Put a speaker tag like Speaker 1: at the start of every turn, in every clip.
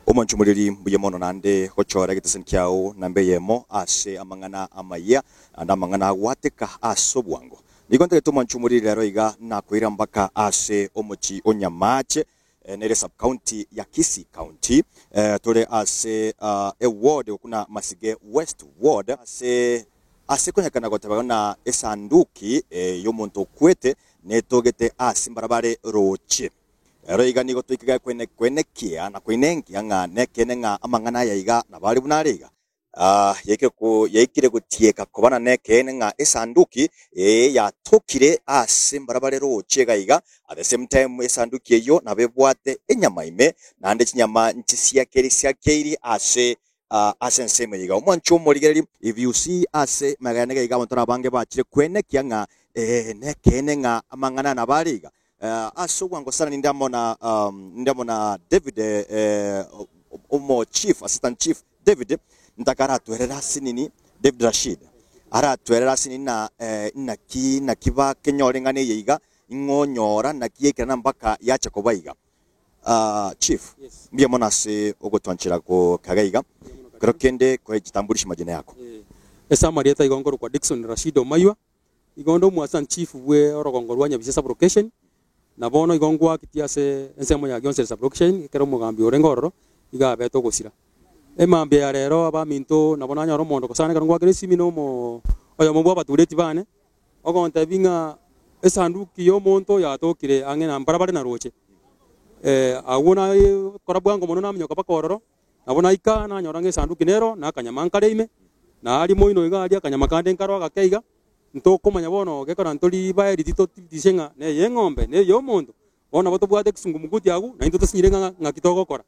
Speaker 1: Omonchumoreri mbuya mono naende gochora egetesani kiao namba eyemo ase amang'ana amayia naende amang'ana agwateka ase obwango. Nigo ntagete omonchumoreri rero iga nakoira mpaka ase omochi o Nyamache nere sub county ya Kisii county tore ase e ward okuna Masige West ward ase ase konyakana goteba ng'a esanduki y'omonto okwete netogete ase mbarabare roche. Ero iga nigo toikega kwenekia na koinenkia ng'a nekeene ng'a amang'ana aya iga nabo are buna are iga. Yaikire gotieka kobana nekeene ng'a esanduki eye yatokire ase mbarabare roche iga iga, at the same time esanduki eyio nabo ebwate enyama ime, naende chinyama nchisiakeiri siakeiri ase ase ensemo eye iga. Omwancho omorigereria, if you see ase magena iga iga abanto nabange bachire kwenekia ng'a ee nekeene ng'a amang'ana aya nabo are iga. Ase obwango sana ninde amo na ninde amo na David omo chief assistant chief David ntaka aratwerere ase nini David Rashid aratwerere ase nini na naki naki bakenyore ing'ana eye iga ing'o onyora naki yaikerana mpaka yacha koba iga. Chief mbuya mono ase ogotwanchera gokaga iga kero kende koe chitambulisho majina yako.
Speaker 2: Ase amarieta igo nkorokwa Dickson Rashid Omaywa. Igo onde omoassistant chief bwe orogongo rwa Nyabise sub-location, na bono igo ngwakitie ase ensemo ya Gionseri sub-location, ekero omogambi orenge ororo, iga abete ogosira. Emambia ya rero abaminto nabo nanyora omonto gose ekero ngwakera esimi na omo oyomo bwa abatureti bane, ogontebia ng'a esanduki ya omonto yatokire ang'e na mbarabare na roche. Agwo naye kora bwango mono naminyoka mpaka ororo, Nabo naika, nanyora ng'a esanduki nero, na akanyama nkare ime, na aria moino iga aria akanyama kande nkaro agake iga, ntokomanya bono gekora ntori baeri titotibitise ng'a ney'eng'ombe, ney'omonto. Bono nabo tobwate ekesungumukuti agwo, naintwe tosinyire ng'a ng'aki togokora.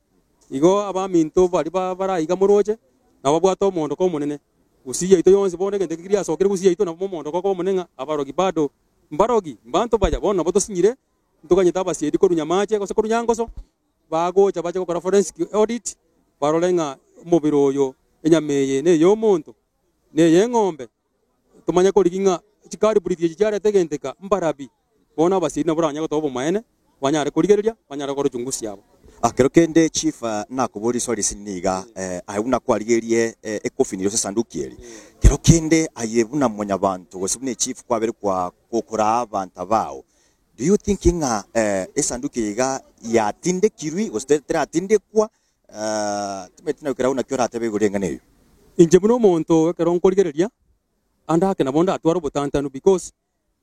Speaker 2: Igo abaminto baria ba bare aiga moroche, nabo babwate omoondoko omonene. Gusii yaito yonsi bono egento eke keriasokire gusii yaito nabo omoondoko okoba omonene ng'a abarogi bado mbarogi, mbanto baya, bono nabo tosinyire, ntoganyete abasieri korwa Nyamache gose korwa Nyangoso, Bagocha bache gokora forensic audit, barore ng'a omobere oyo, enyama eye ney'omonto, ney'eng'ombe, tomanye korigia ng'a chiculprit echi chiareta egento eka mbarabi. Bono abasieri nabo baranyare gotoa obomaene, banyare korigereria, banyare gokora uchunguzi yabo.
Speaker 1: Ekero kende chief nakoboria riswali ase niga aye buna kwarigerie ekofini gose esanduki eri, kero kende aye buna mwanyabanto gose buna echief kwabere kwa koraa abanto abao, Do you think ng'a esanduki eye iga yatindekirwe gose teratindekwa? Timanyeti naki kera naki oratebe igoro y'eng'ana eyio.
Speaker 2: Inche buna omonto ekero nkorigereria, ande ake nabo ndatware obotantanu because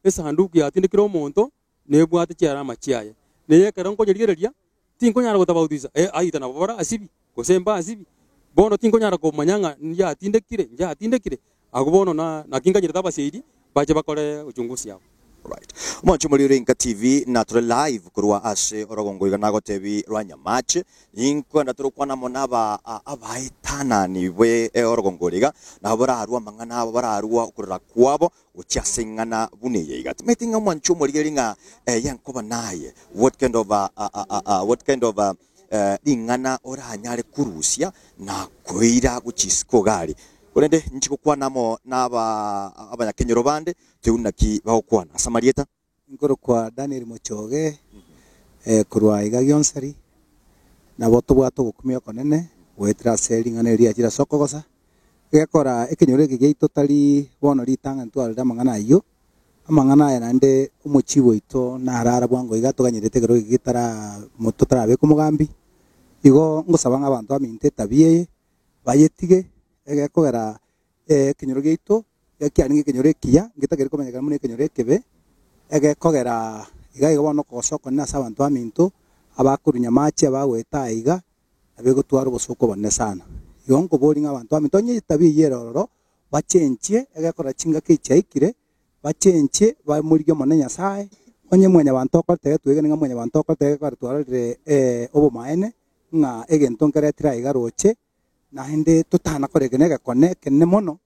Speaker 2: esanduki yatindekire omonto nebwate chiarama chiaye. Naye ekero nkonyerigereria, tinkonyara gotabautisa either nabo bare asibi gose mba asibi, bono tinkonyara komanya ng'a yatindekire, njatindekire, Agwo bono na naki nkanyerete abasiairi bache bakore uchunguzi yabo.
Speaker 1: Alright. Omonche omoriri ore Inka TV na tore live korwa ase orogongo iga nagotebi rwa Nyamache. Inkwenda torokwana amo na aba abaetanani bwe orogongo ore iga nabo bararue amang'ana abo bararue okorora kwabo gochia ase ing'ana buna eye iga. Timanyeti ng'a omonche omorigeri ng'a eye nkoba naye what kind of a, a, a, a, what kind of a, ring'ana oranyare korusia na koira gochia isiko iga aria. Korende inche gokwana amo nabanyakenyoro bande, toigwe naki bagokwana ase amarieta.
Speaker 3: Nkorokwa Daniel Mochoge, korwa iga Gionseri, nabo tobwate ogokumia okonene goetera ase ring'ana eri riachire ase okogosa, egekora ekenyoro eke giaito tari bono ritang'ani twarorire amang'ana ayio, amang'ana aya naende omochibu oito narara bwango iga toganyerete ekero eke getara totarabeka omogambi, igo ngosaba ng'a abanto baminto etabia eye, bayetige, egekogera ekenyoro giaito iga kiarenge ekenyoro ekiya, ngetagere komanyekana buna ekenyoro ekebe, egekogera iga iga bono okogosa okonene ase abanto baminto, abakorwa nyamache, abagoeta aa iga, nabo egotwara obosooku obonene sana. Igo nkoboria ng'a abanto baminto onye etabia eyio ere ororo, bachenchie, egekogera chingaki echi chiaikire, bachenchie bamorigie Omonene Nyasae, onye mwanyabanto okorete iga twegene ng'a mwanyabanto okorete iga egekogera twarorire obomaene, ng'a egento nkeretire aiga roche, naende totana kora eke negekone ekenene mono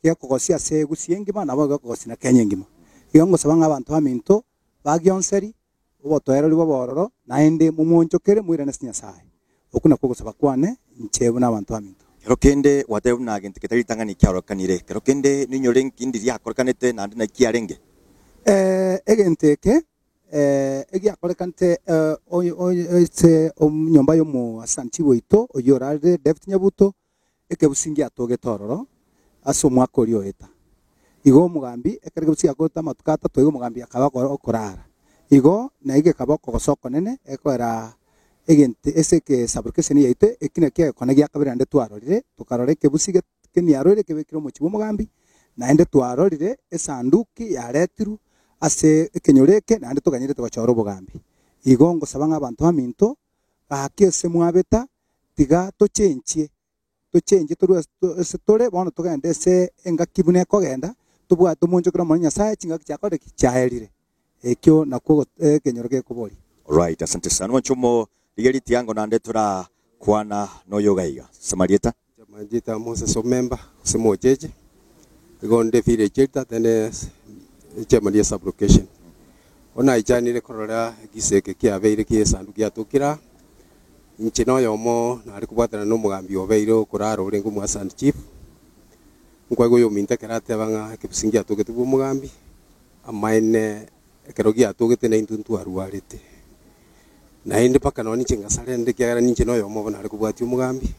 Speaker 3: gekogosia ase Gusii engima nabo gekogosia na Kenya engima. Igo ngosaba ng'a abanto baminto bagionseri obotoereru bobe ororo, naende momwonchokere moirane ase Nyasae. Okwo nakwo ogosaba kwane inche buna abanto baminto.
Speaker 1: Kero kende gwateba buna gento getari ritang'ani kiarorekanire, kero kende ninyore nki ndiria akorekanete naende naki kiarenge.
Speaker 3: Egento eke. Egiakorekanete ase enyomba y'omoasanti oito oyio orarire David Nyabuto, ekebusi ngiatogete ororo ase omwaka oria oeta. Igo omogambi, ekero ekebusi giakorete amatuko atato igo omogambi akaba okorara. Igo naigo gekaba okogosa okonene ekoera egento ase egesublocation yaito, eki nakio egekone gia kabere naende twarorire, tokarora ekebusi keniaroire kebekire omochie bw'omogambi, naende twarorire esanduki yaretirwe ase ekenyoro eke, naende toganyerete gochora obogambi. Igo ngosaba ng'a abanto baminto, gaki ase mwabeta, tiga tochenchie, tochenchie torwe ase tore bono togende ase engaki buna ekogenda, tobwate omoonchokera omonene Nyasaye, chingaki chiakorire ki? Chiaerire. Ekio nakwo ekenyoro gekoboria.
Speaker 1: Right, asante sana. Mwanchomo rigia ritiango naende torakwana noyoga iga. Samarieta.
Speaker 4: Manchete Moses Omemba gose Mocheche, igo onde village elder then chairman ye sub location. Bono naichanire korora egisa eke kiabeire kia esanduku giatokire aa, inche na oyomo nare kobwatana na omogambi obeire okorara orenge omo assistant chief, nkwaigwa oyominto ekero ateba ng'a ekebusi ngiatogete bwa omogambi, amaene Ekero giatogete naintwe ntwarwarete, naende mpaka nonya ninche ngasarenda, ekiagera ninche noyomo obo nare kobwatia omogambi,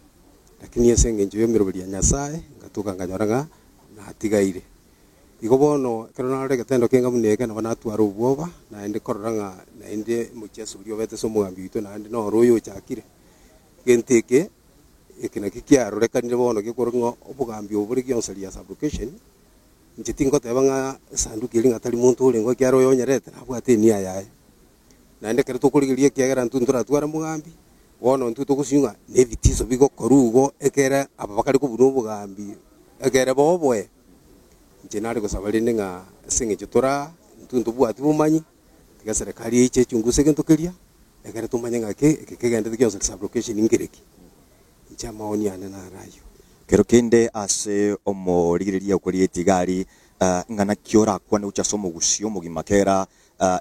Speaker 4: lakini ase engencho y'emeroberi ya Nyasae, ngatoka nkanyora ng'a natigaire. Igo bono ekero narora egetendo kenga buna eke, nabo natwara obwoba, naende korora ng'a naende omochiaso oria obete ase omogambi oito naende noro oyo ochakire. Egento eke, eke nakio kiarorekanire bono gekorwa ng'a obogambi obo bore gionsi ria sub-location. Inche tingoteba ng'a esanduki eria ng'a tari monto orenge ekiagera oyonyerete nabwate enia yaye. Naende ekero tokorigereria ekiagera intwe ntoratware omogambi, bono intwe togosinywa ng'a nebitiso bigokorwa igo ekere aba bakare kobuna obogambi ekere boboe. Inche nare gosaba rende ng'a ase eng'encho tore aa, intwe ntobwati bomanyi, tiga eserekari eiche echunguse egento keria, ekere tomanye ng'aki eke kegenderete gionsi sub-location nkereki. Inche amaoni ane naro ayio.
Speaker 1: Kero kende ase omorigereria okoria etigari, ng'a naki orakwane gochia ase omogusii omogima kera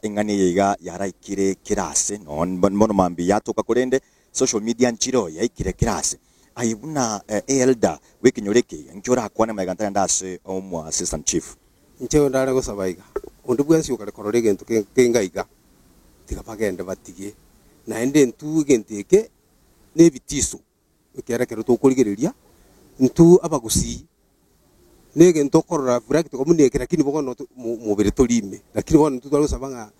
Speaker 1: eng'ana eye iga yaraikire kera ase, nonya bono mambia yatoka korende social media nchire yaikire kera ase. Aye buna elder bw'ekenyoro eke iga, nki orakwane magega ntagende ase omo assistant chief?
Speaker 4: Inche ndare gosaba iga, onde bwensi okare korora egento kenga iga, tiga bagende batige, naende intwe egento eke nebitiso, ekiagera ekero tokorigereria, intwe abagusii, negento okorora practical buna eke lakini bono mobere tori ime, lakini bono intwe tware gosaba ng'a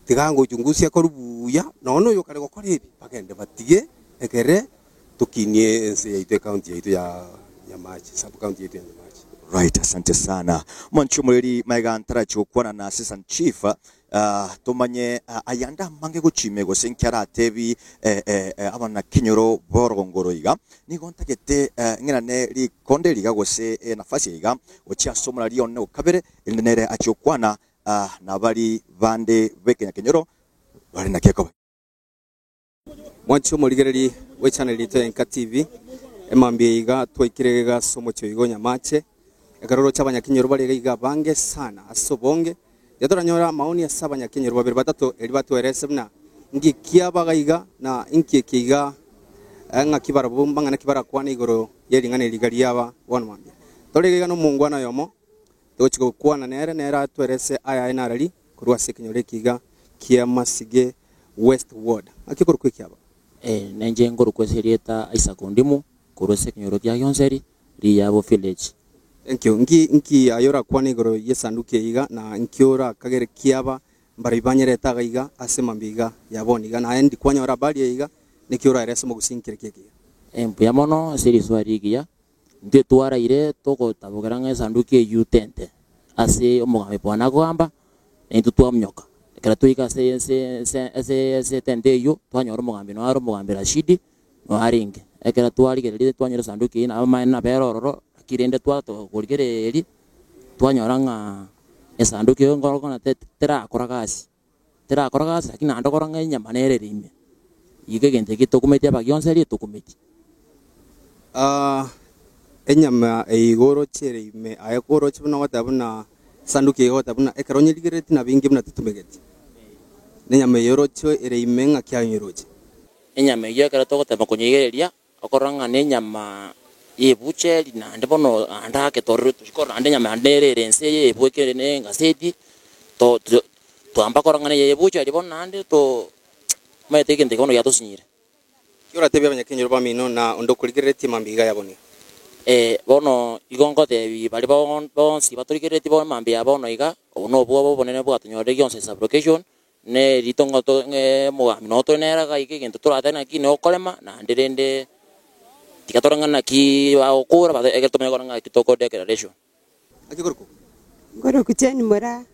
Speaker 4: tiga ngochungusia korwa buya, nonya na oyokare gokora ebi, bagende batige ekere tokinie ense yaito ecounty yaito ya Nyamache, sub county yaito ya Nyamache.
Speaker 1: Right, asante sana. Mwanche omoreri maega ntarachi gokwana na assistant chief Tomanye ayande amange gochia ime gose inki aratebi abanakenyoro b'orogongo oro iga, Nigo ntagete ng'irane rikonde riga gose enafasi eye iga gochia ase omorari one o kabere, erinde nere achie gokwana nabari bande b'ekenyakenyoro bare naki ekoba.
Speaker 5: Mwanche omorigereria bwe channel yaito ya Enka TV, emambia eye iga twaikire iga ase omochie oiga o Nyamache, ekero oroche abanyakenyoro bare iga iga abange sana ase obonge, riria toranyore amaoni ase abanyakenyoro babere batato erio batwerese buna inki kiaba iga iga na inki eke iga ng'aki barabwo mbang'ana ki barakwane igoro ye ring'ana eri iga riaba bono mambia. Tore iga iga na omongwana oyomo togochia gokwana nere, nere atwerese ayaye narari korwa ase ekenyoro eke iga kia Masige West Ward. Ng'aki okorokwa ekiaba?
Speaker 6: Nenche nkorokwa ase erieta Isaac Ondimu, korwa ase ekenyoro kia Gionseri, Riyabo Village.
Speaker 5: Thank you. Nki nki aye orakwane igoro y'esanduki eye iga, na nki orakagere kiaba mbarabwo banyerete iga iga ase mambia iga ya bono iga, naye ndi kwanyora habari eye iga, naki oraere ase omogusii nkere ki ekiya?
Speaker 6: Mbuya mono ase riswali rigiya. Intwe twaraire togotabokera ng'a esanduki eyio tente ase omogambi Bwana akogamba, na intwe twamonyoka. Ekero twaika ase ase ase ase ase etente eyio, twanyora omogambi noyo are omogambi Rashidi, noyo arenge. Ekero twarigereria twanyora esanduki eyio nabo amaene nabo ere ororo, naki rende twatokorigereria, twanyora ng'a esanduki eyio nkoro te terakora gasi, terakora gasi lakini naende okora ng'a enyama nere ere ime. Igo egento eke tokumeti abagionsi aria tokumeti.
Speaker 5: Enyama eye igo oroche ere ime, aye koroche buna ogoteba buna esanduki eye egoteba buna ekero onyerigereretie na bingi buna titumegeti. Na enyama eye oroche ere ime ng'aki aye onyeroche?
Speaker 6: Enyama eyio ekero togotema konyeigereria, okorora ng'a nenyama y'ebucheri naende bono naende ake torore tochi korora naende enyama naende nere ere inse eye ebwekire ne engaseti, to to. Twamba korora ng'a neye ebuchari bono naende to omanyete egento eke bono giatosinyire.
Speaker 5: Ki oratebie abanyakenyoro bamino na onde okorigereretie mambia iga yabonire?
Speaker 6: Ee, bono igo ngotebi baria bonsi batorigereretie bono mambia ya bono iga, obo nobwoba obonene bwatonyorire gionsi sub-location, ne ritongo to omogambi noo tore nere iga iga egento toratebe naki nokorema, naende rende tiga torore ng'a naki bagokora ekero tomanye korora ng'aki toko declaration.
Speaker 5: Naki korokwa?
Speaker 7: Nkorokwa Jane Moraa.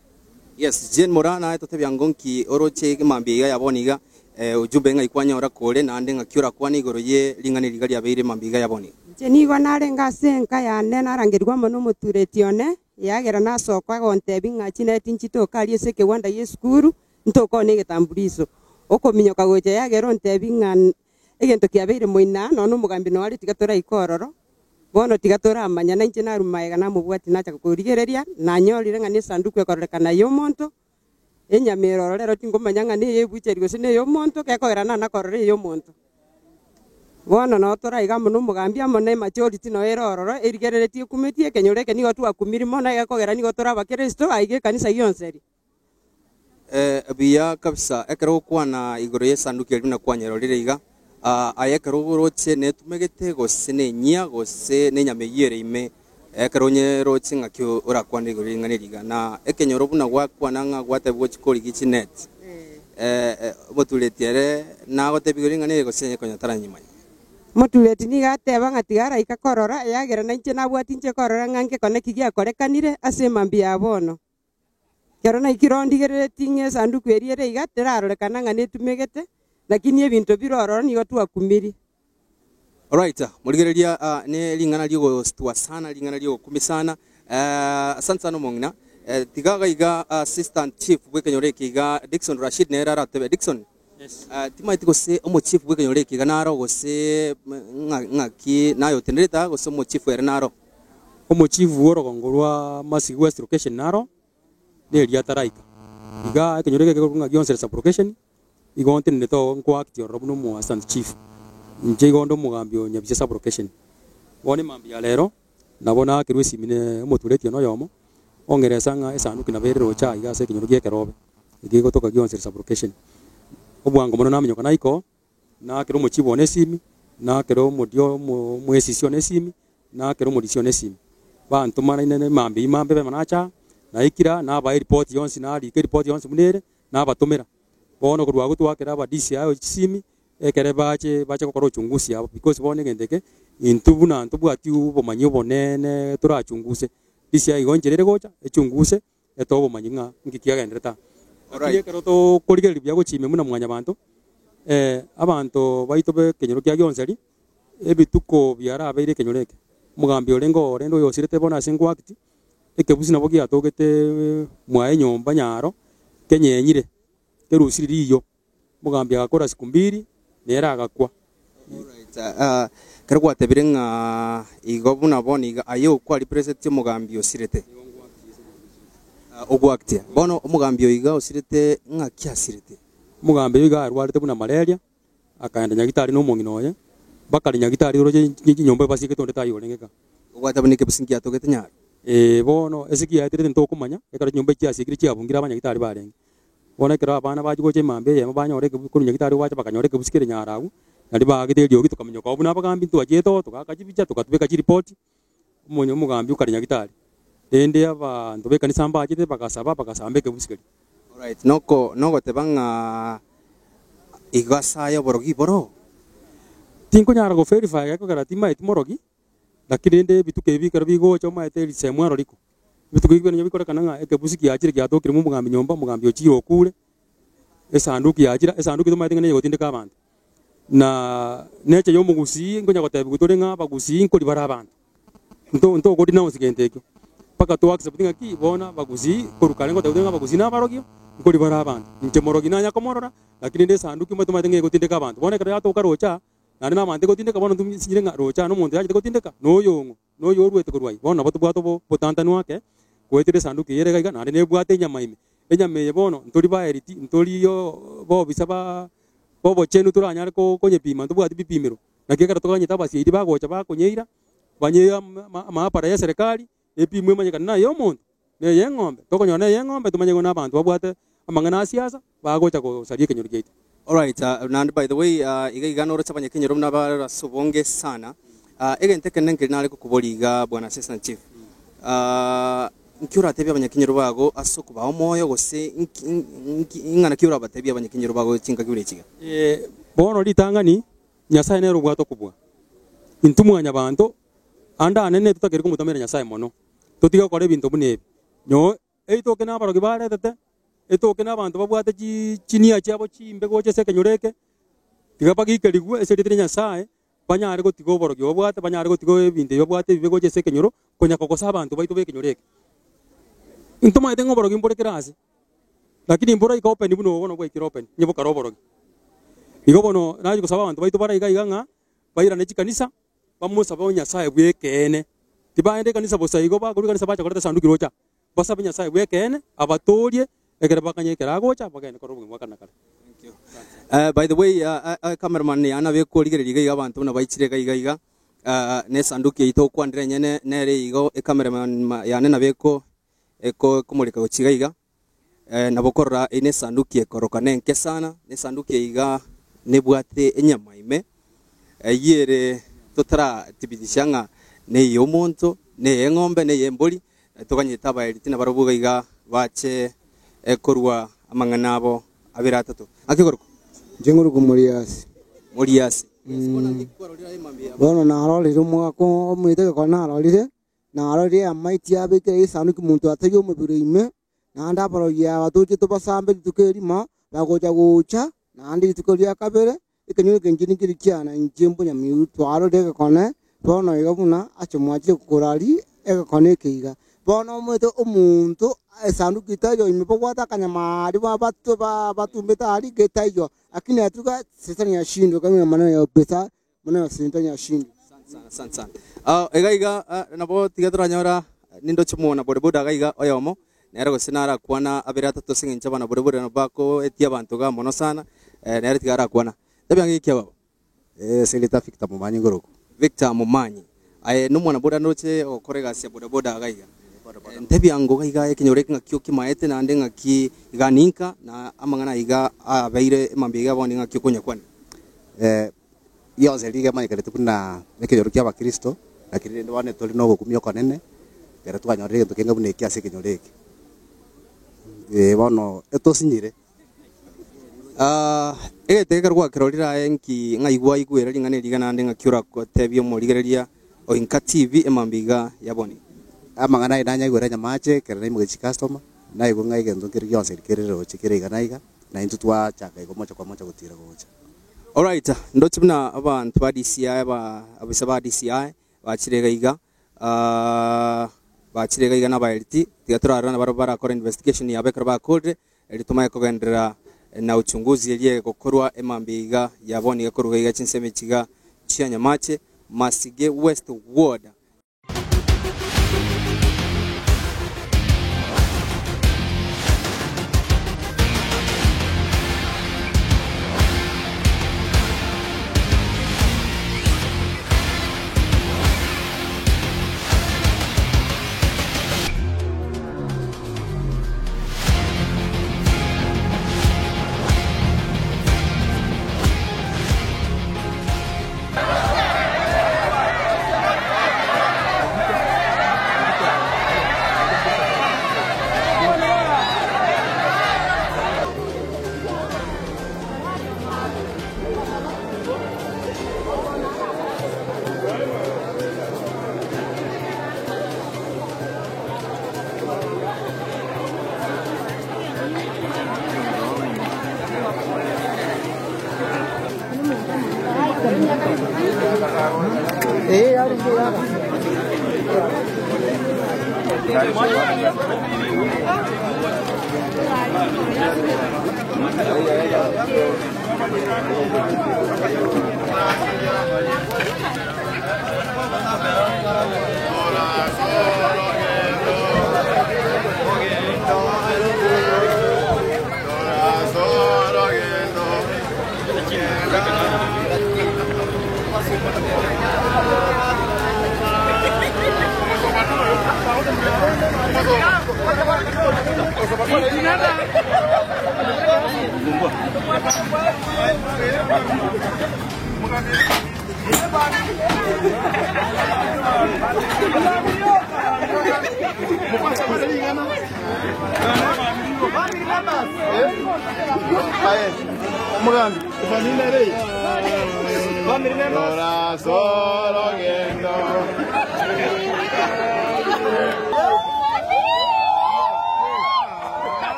Speaker 5: Yes, Jane Moraa naye totebia ngo nki oroche mambia iga ya bono iga, eh, ujumbe ng'ai kwanyora kore naende ng'aki orakwane igoro ye ring'ana eri iga riabeire mambia iga ya bono iga.
Speaker 7: Inche nigo narenge ase enka yane narangerigwe amo nomotureti one, eagera nasoka agontebia ng'a chineti nchitoke aria ase ekewanda gi'esukuru, ntoke one egetambuliso. Okominyoka gocha eagera ontebie ng'a egento kiabeire moina, nonya nomogambi noare tiga toraike ororo, Bono tiga toramanya, na inche narue magega namobwatie nachaka korigereria, nanyorire ng'a nesanduku ekororekana y'omonto, enyama ere ororo rero tingomanya ng'a ney'ebucheri gose ney'omonto, gekogera nana korora ey'omonto. Bono noo toraiga amo nomogambi amo na emajority noo ere ororo, erigereretie ekumetie, ekenyoro eke nigo twakumiri mono, egekogera nigo tore abakristo, aiga ekanisa gionsi.
Speaker 5: Buya kabisa, ekero ogokwana igoro y'esanduki eria buna kwanyerorire iga, aye ekero oroche netumegete gose nenyia gose nenyama eyio ere ime, ekero onyeroche ng'aki orakwane igoro ring'ana eri iga. Na ekenyoro buna gwakwana ng'a gwatebigwa gochia korigia chineti, omotureti ere nagotebia igoro ring'ana eri gose onye konya taranyimanya.
Speaker 7: Omotureti nigo ateba ng'a tiga araika korora, eagera nainche nabwati inche korora ng'a ngekone ki giakorekanire ase emambia ya bono. Ekero naikire oo ndigereretie ng'a esanduku eria ere iga terarorekana ng'a netumegete, lakini ebinto bire ororo nigo twakumirie.
Speaker 5: Alright, morigereria ah, ne ring'ana ri'ogostua sana, ring'ana ri'ogokumia sana. Eh, asante sana omong'ina. Eh, tiga iga iga assistant chief bw'ekenyoro eke iga Dickson Rashid nere aratebe. Dickson, eh, timaeti gose omochief bw'ekenyoro eke iga naro gose ng'a ng'aki naye otenerete aa gose omochief ere naro?
Speaker 2: Omochifu bw'orogongo rwa Masigi West Location naro neria ataraika. Iga ekenyoro eke kekorokwa ng'a Gionseri Sub-Location, igo ntenenete oo nkoacti ororo buna omo assistant chief. Inche igo onde omogambi o Nyabisia Sub-Location. Bono emambia ya rero, nabo nakerwa esimi ne omotureti one oyomo, ong'eresa ng'a esanduki nabo ere roche aiga ase ekenyoro gia Ekerobe, eke gegotoka Gionseri Sub-Location. Obwango mono naminyoka naika oo, Naakere omochibu one esimi, naakere omodio omoesisi one esimi, naakere omorisia one esimi. Bantoma nainene mambia ime mbe bema nacha aa, naikire aa, nabaa eripoti yonsi, narika eripoti yonsi buna ere, nabatomera. Bono korwa agwo twakera aba DCI chisimi, ekere bache bache gokora uchunguzi yabo because bono egento eke, intwe buna ntobwati obomanyi oboneene torachunguse. DCI igo enchera ere gocha, echunguse, etoe obomanyi ng'a nki kiagenderete aa. Lakini ekero tokorigereria buya gochia ime buna mwanyabanto, abanto baito b'ekenyoro kia Gionseri, ebituko biarabeire ekenyoro eke, omogambi orenge oo rende oyosirete bono ase ngwakti, ekebusi nabo giatogete mwaye nyomba nyaro, kenyenyire, kerusiri riiyo, omogambi agakora siku mbiri, nere agakwa.
Speaker 5: Alright, ah, ekero gwatebire ng'a igo buna bono iga aye okwaripresetie omogambi osirete. Ah, ogwaktia. Bono omogambi oyo iga osirete ng'aki asirete?
Speaker 2: Omogambi oyo iga arwarete buna malaria, akaenda nyagitari na omong'ina oye, bakare nyagitari oroche chinyomba basiegete onde taiyo orenge ka.
Speaker 5: Ogwateba buna ekebusi nkiatogete nyaro.
Speaker 2: Ee, bono ase kiaeterete ntokomanya, ekero chinyomba echi chiasiekire chiabungire abanyagitari barenge. Bono ekero abana bachia gocha emambia eyemo banyora ekebusi korwa nyagitari bacha bakanyora ekebusi kere nyaro agwo, nario baagete eriogi tokaminyoka oo buna abagambi ntwachiete oo togaaka chibicha tokatubeka chiripoti, omonyo omogambi okare nyagitari. Rende abanto b'ekanisa mbachete bagasaba bagasamba ekebusi keria.
Speaker 5: Alright, noko nogoteba ng'a igo ase aya oborogi boro?
Speaker 2: Tinkonyara go verify gekogera timaeti morogi, Lakini rende ebituko ebi ekero bigocha omaete risemo aro riko. Ebituko ebi bionye bikorekana ng'a ekebusi kiachire giatokire mo omogambi nyomba, omogambi ochire okure, esanduki yachire, esanduki tomaete ng'a neyegotindeka abanto. Na nature ya omogusii nkonya gotebiwa tore ng'a abagusii nkori bare abanto, nto ntogo denounce gento ekio, mpaka to accept ng'aki bono abagusii korwa kare ngotebiwa tore ng'a abagusii nabarogio, nkori bare abanto. Inche morogi nanya komorora, lakini rende esanduki omanyete tomaete ng'a egotindeka abanto. Bono ekero yatoka roche aa, Naende nabaanto gotindeka bono ntumisinyire ng'a roche aa nomonto yachete gotindeka, noyong'o, noyo oruete korwa ayio. Bono nabo tobwate obotantanu ake, goetera esanduki eye ere iga iga, naende nebwate enyama ime. Enyama eye bono ntori baeriti, ntori bobisa ba bobochenu toranyare konyepima, ntobwati bipimero. Naki ekero toganyete abasiairi bagocha bakonyeira, banyee amaabara y'eserekari, epimwe emanyekane naye omonto, na eye eng'ombe. Tokonyora neye eng'ombe tomanye ng'a nabanto babwate. amang'ana a siasa, bagocha gosaria ekenyoro giaito.
Speaker 5: Alright, naende by the way, iga iga noroche abanyakenyoro buna bare ase obonge sana. Egento ekenene nkeri nare gokoboria iga bwana Assistant Chief. Nki oratebie abanyakenyoro bago ase okobaa omoyo gose nki nki ing'ana ki orabatebie abanyakenyoro bago chingaki buna echi iga?
Speaker 2: Bono ritang'ani, Nyasae nere obwate okobua. Intwe mwanyabanto, ande anene totakeire komotamera Nyasae mono, totige gokora ebinto buna ebi. Nyo Etoke nabarogi baretete, etoke nabanto babwate chinia chiabo chimbe gocha ase ekenyoro eke, tiga bagikerigwe ase erieta ria Nyasae, banyare gotiga oborogi babwate, banyare gotiga ebinto ebi babwate ebibe gocha ase ekenyoro, konya kogosa abanto baito b'ekenyoro eke. Ntomaete ng'a oborogi mbore kera ase, lakini mboraika open buna obo bono bwaikire open, onye bokare oborogi. Igo bono nachi gosaba abanto baito bare iga iga ng'a, bairane chikanisa, bamosabe o Nyasae bw'ekeene. Tibaenda ekanisa bosa igo, bakorwa ekanisa bacha koreta esanduki rocha. Basabe Nyasae bw'ekeene, abatoorie, ekero bakanya ekero agocha, bagende korora obogima bwa kare na kare.
Speaker 5: By the way, cameraman yane nabe ekorigereria iga iga abanto buna baichire iga iga iga, na esanduki eyio togokwanera enyene nere igo ecameraman yane nabo eko ekomoreka gochia iga iga. Nabo okorora eye nesanduki ekoroka nenke sana, nesanduki eye iga nebwate enyama ime, eyio ere totarathibitisha ng'a ney'omonto, ney'eng'ombe, ney'embori, toganyete abaeriti nabarabwo iga iga bache korua amang'ana abo abere atato. Naki okorokwa?
Speaker 8: Inche nkorokwa Moriasi.
Speaker 5: Moriasi.
Speaker 8: Bono narorire omwaka omoito egekone narorire, Narorire amaiti abekire risanduki monto atari omobere ime, naende abarogi aba toche tobasambe rituko erimo, bagocha gocha naende rituko ria kabere, ekenyoro eke inche nikeri kiane, inche mbonyamiru. Twarorire egekone bono iga buna ase mwachire koraria egekone eke iga. Bono omanyete omonto esanduki taiyo ime babwate akanyama aria batumbete aria getaiyo, lakini atuka shetani ashindwe kanywe maneno ya pesa Buna Yasinto Nyashindi.
Speaker 5: Asante sana. Ah, iga iga ah, nabo tiga toranyora nindoche mwana bodaboda iga iga oyomo nere gose narakwana abere atato ase eng'encho abana bodaboda nabo bakoetia abanto iga mono sana eh, nere tiga arakwana. Tabia ng'aki kia baba?
Speaker 4: Eh, Senator Victor Momanyi ngoroku.
Speaker 5: Victor Momanyi. Aye nomwana boda ndoche ogokora egasi ya bodaboda iga iga. Eh, ntebia ango iga iga ekenyoro eke ng'aki okimaete naende ng'aki iga ninka na amang'ana iga abeire emambia iga bono ng'aki okonyakwana.
Speaker 4: Eh, Gionsi riria gemanyekanete buna ekenyoro ki'Abakristo, naki rende bono tore nogokumia okonene, ekero twanyorire egento kenge buna eki ase ekenyoro eke. Ee, bono etosinyire.
Speaker 5: Egento ekero gwakerorire aye nki ng'ai gwaigwera ring'ana eri iga naende ng'aki oratebie omorigereria o Inka TV emambia iga ya boni?
Speaker 4: Amang'ana aye nanyaigwere nyamache ekero naimogetie chicustomer, naigwe ng'a egento nkere gionsi kere roche kere iga na iga, na intwe twachaka igo mocha kwa mocha gotira gocha.
Speaker 5: Alright, ndoche buna abanto ba DCI aba abisa ba DCI bachire iga iga ah, bachire iga iga na abaeriti tiga torarora nabarabwo barakore investigation yabo ekero bakorire erio tomanye kogenderera na uchunguzi eria egokorwa emambia iga ya bono iga korwa iga chinsemo echi iga chia Nyamache, Masige West Ward.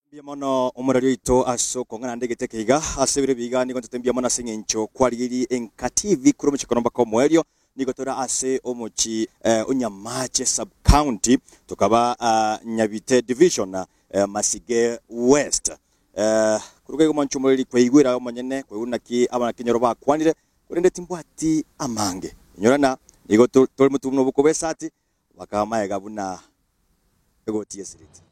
Speaker 1: Mbuya mono omoreri oito ase okong'ana nde egete eke iga ase ebiro ebi iga nigo ntote mbuya mono ase eng'encho kwarigirie Enka TV korwa omochakano mpaka omoerio. Nigo tore ase omochi o Nyamache Sub County tokaba Nyabite Division Masige West. Koruga igo mwanche omoreri kwaigwera aye omonyene kwaigwa naki abanakenyoro bakwanire korende timbwati amange. Inyora na nigo tore motumo buna obokoba esati bakaba maega buna egoti y'esiriti.